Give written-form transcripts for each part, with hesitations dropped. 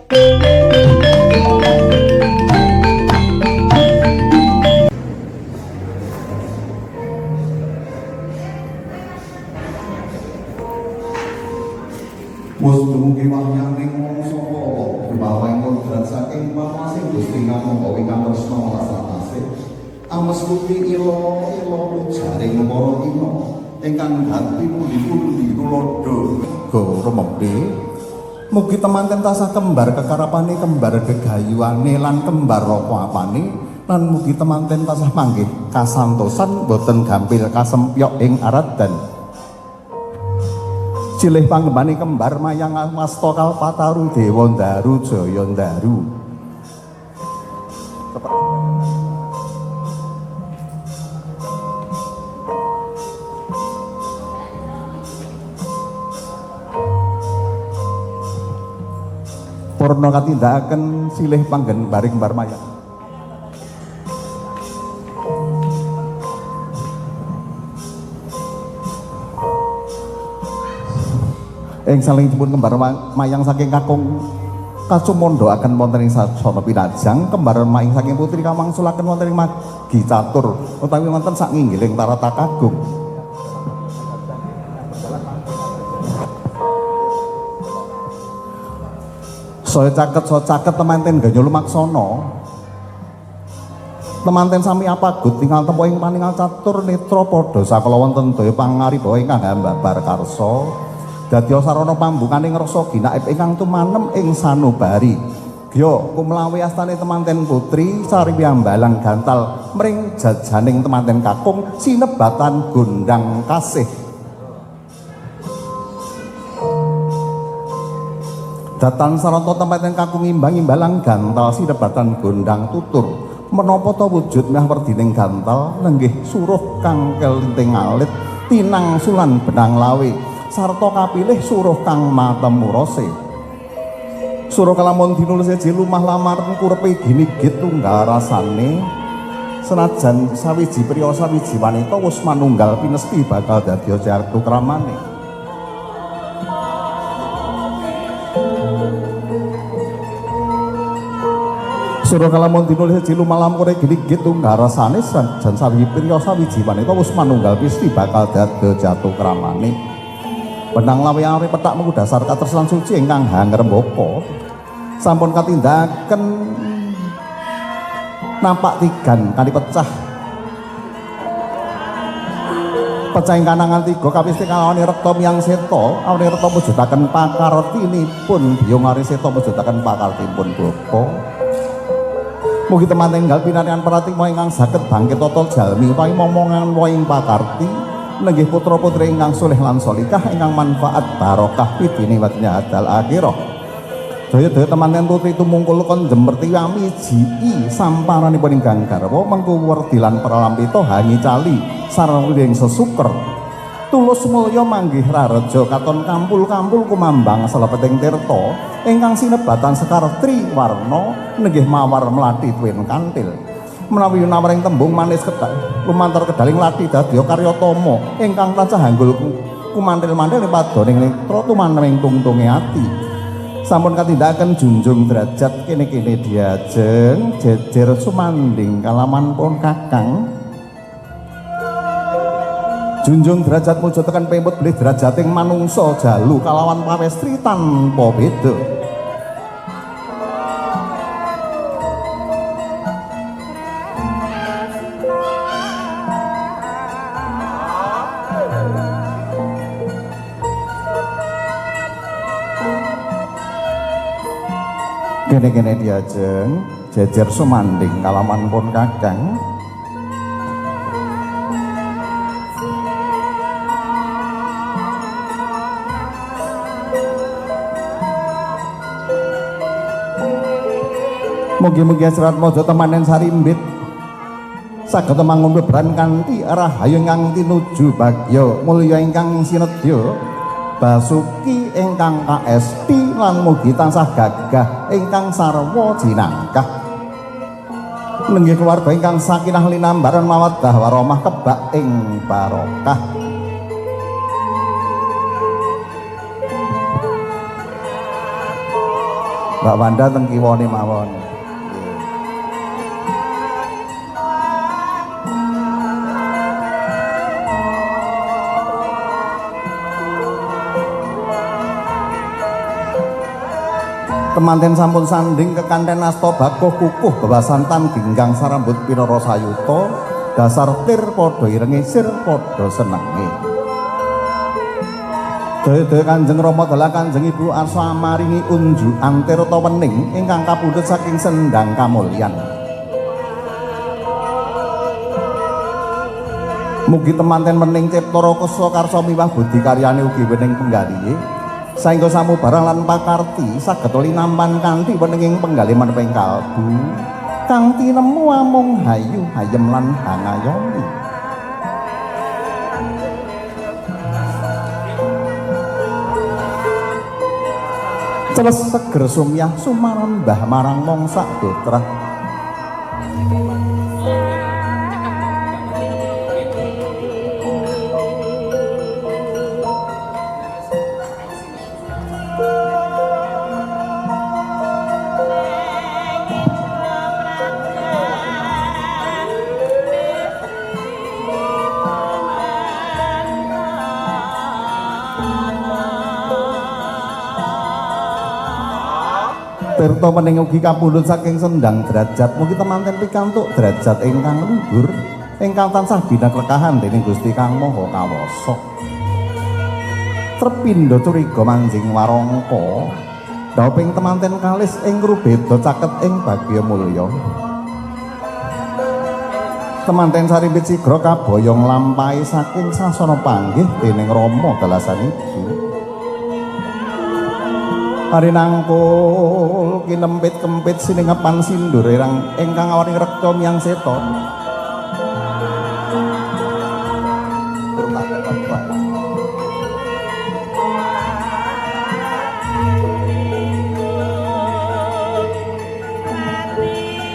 Mus dumugi wahyaning mangsa kala dumawa kodrat saking pamasing Gusti kamangka ingkang tresna welas asih. Amestuti ila ila ujaring para ina ingkang dadi pundi-pundi tuladha ga rumembe. Mugi temanten tansah kembar kekarapane, kembar gegayuhane lan kembar apa-apane, lan mugi temanten tansah manggih kasantosan boten gampil kasempyok ing aradan. Silih panggembane kembar mayang wasta kalpataru dewa ndaru jaya ndaru. Purna katindakaken silih panggen baring kembar mayang. Ing salajengipun kembar mayang saking kakung kacumandha akan wonten ing sasana pinajang, kembar mayang saking putri kawangsulaken wonten ing magi catur utawi wonten sak nginggiling tarata kagung. Saya caket temanten ganyo lumaksana. Temanten sami apagut tinggal tempo ing paningal catur netra padha sakala wonten daya pangaribawa ingkang hambabar karsa. Dadi sarana pambukane ngrasa ginaib ingkang tumanem ing sanubari. Gya kumlawe astane temanten putri sari piyambalang gantal mring jajaning temanten kakung sinebatan gondang kasih. Datan sarana temanten kakung imbang-imbalang gantal sinebatan gondang tutur. Menapa ta wujud meh werdining gantal nenggih suruh kang kelinting alit tinang sulan benang lawe sarta kapilih suruh kang matemurose. Suruh kalamun dinulis seji lumah lamar kurepe ginigit tunggal rasane senajan sawiji priya sawiji wanita wis manunggal pinesti bakal dadi jatuh kramane. Suruh kalamun dinulis seji lumah lamar ginigit tunggal rasane senajan sawiji priya sawiji wanita wis manunggal pinesti bakal dadi jatuh kramane. Benang lawe are petak mengku dasar katresnan suci ingkang hangrembaka sampun katindaken nampak tigan kanthi pecah pecah ing kanangan tiga kapisti kalawani rekta miyang seta awani rekta mujudaken pakartinipun biyung ari seta mujudaken pakartinipun bapa. Mugi temanten enggal pinaringan pratikma ingkang saged bangkit tata jalmi utawi momongan ing pakarti nenggih putra-putri ingkang soleh lan solikah ingkang manfaat barokah pidini watnya hadal akhirah. Daya-daya temanten putri tumungkul kon jemberti amiji samparanipun ingkang garwa mengku werdi lan pralampita hangicali sareng sesuker tulus mulya manggih rareja katon kampul-kampul kumambang salebeting tirta ingkang sinebatan sekar triwarna nenggih mawar mlati tuwin kantil. Menawi nawaring tembung manis kedak lumantar kedaling lati dadya karya tama ingkang tansah hanggul kumantil-mantil ing padoning netra tumaneming tungtunge ati. Sampun katindakaken junjung derajat kene-kene diajeng jejer sumanding kalaman pun kakang. Junjung derajat mujudaken pemut bilih derajating manungsa jalu kalawan pawestri tanpa beda. Kene-kene diajeng jejer sumanding kalaman pun kakang. Mugi-mugi serat mojo temanen sarimbit saged mangun beberan kanthi rahayu ingkang tinuju bagya mulya ingkang sinedya basuki ingkang kaesti lan mugi tansah gagah ingkang sarwa jinangkah. Nenggih keluarga ingkang sakinah linambaran mawaddah warahmah kebak ing barokah. Mbak Wanda teng kiwane mawon. Temanten sampun sanding kekanten asta bakuh kukuh bebasantan ginggang sarambut pinara sayuta dasar tir padha irenge sir padha senenge. Daya-daya Kanjeng Rama dalah Kanjeng Ibu arsa maringi unjukan tirta wening ingkang kapundhut saking sendang kamulyan. Mugi temanten wening cipta rasa karsa miwah budi karyane ugi wening penggalihe saengga samubarang lan pakarti saged linampan kanthi weninging penggalih maneping kalbu kang tinemu amung hayu hayem lan hangayomi. Celes seger sumyah sumarembah marang mangsa dotrah. Tirta mening ugi kapundhut saking sendang derajat mugi temanten pikantuk derajat ingkang luhur ingkang tansah binaklekahan dening Gusti Kang Maha Kawasa. Trepindha curiga manjing warangka dhauping temanten kalis ing rubeda caket ing bagya mulya. Temanten sarimbit sigra kaboyong lampahi saking sasana panggih dening Rama dalasan Ibu. Parinangkul kinempit kempit siningepan sindur irang ingkang awaning rekca miyang seta.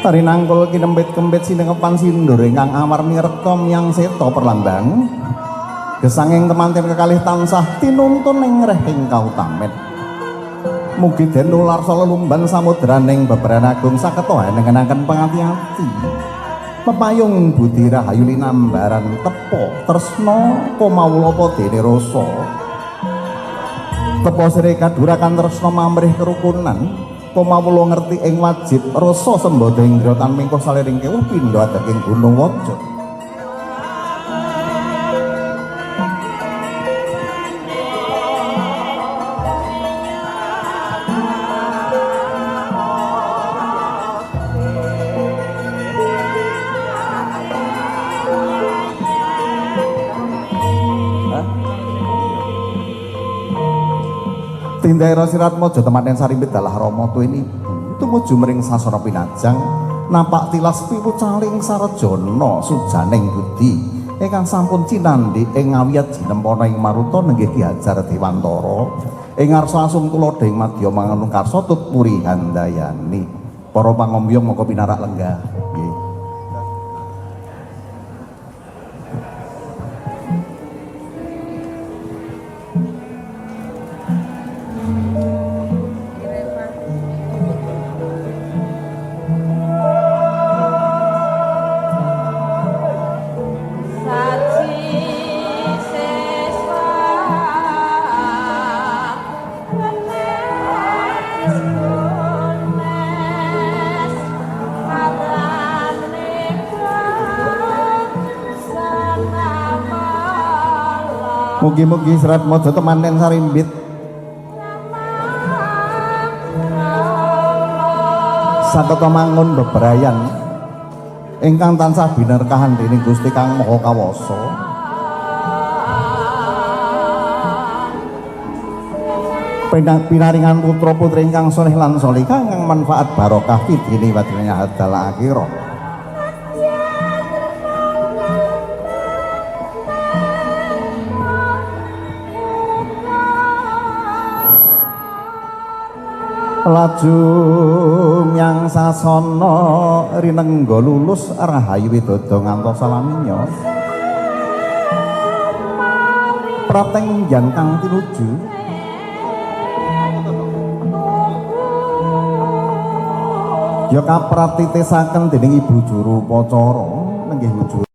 Parinangkul kinempit kempit siningepan sindur ingkang awarni rekca miyang seta perlambang gesanging temanten kekalih tansah tinuntun ing rehing kautamen. Mugi den nular salelumban samudraning beberan agung saketa nengenaken pangati-ati. Pepayung budi rahayu linambaran tepa tresna komawula dene rasa. Tepa sire kadurakan tresna mamrih kerukunan, komawula ngerti ing wajib rasa sembada indra tan mingkuh saliring kewuh pindha adeging gunung waja. Tindaira siratmaja temanten sarimbit dalah Rama tuwin ibu tumuju mring sasana pinajang napak tilas piwucaling sarjana sujaning budi ingkang sampun cinandhi ing ngawiyat jinempana ing maruta nenggih Ki Hajar Dewantara ing ngarsa asung tuladha ing madya mangun karsa tut puri handayani. Para pangombyong monggo pinarak lenggah. Nggih. Mugi-mugi serat mojo temanten sarimbit saketa mangun bebrayan ingkang tansah binerkahan dening Gusti Kang Maha Kawasa. Pinaringan putra putri ingkang soleh lan solihah ingkang manfaat barokah fid dunya wa dunya akhirah. Laju myang sasana rinengga lulus rahayu widodo ngantos salaminya prateng jan kang tinuju. Ya kapratitesaken dening Ibu juru upacara nenggih wujud.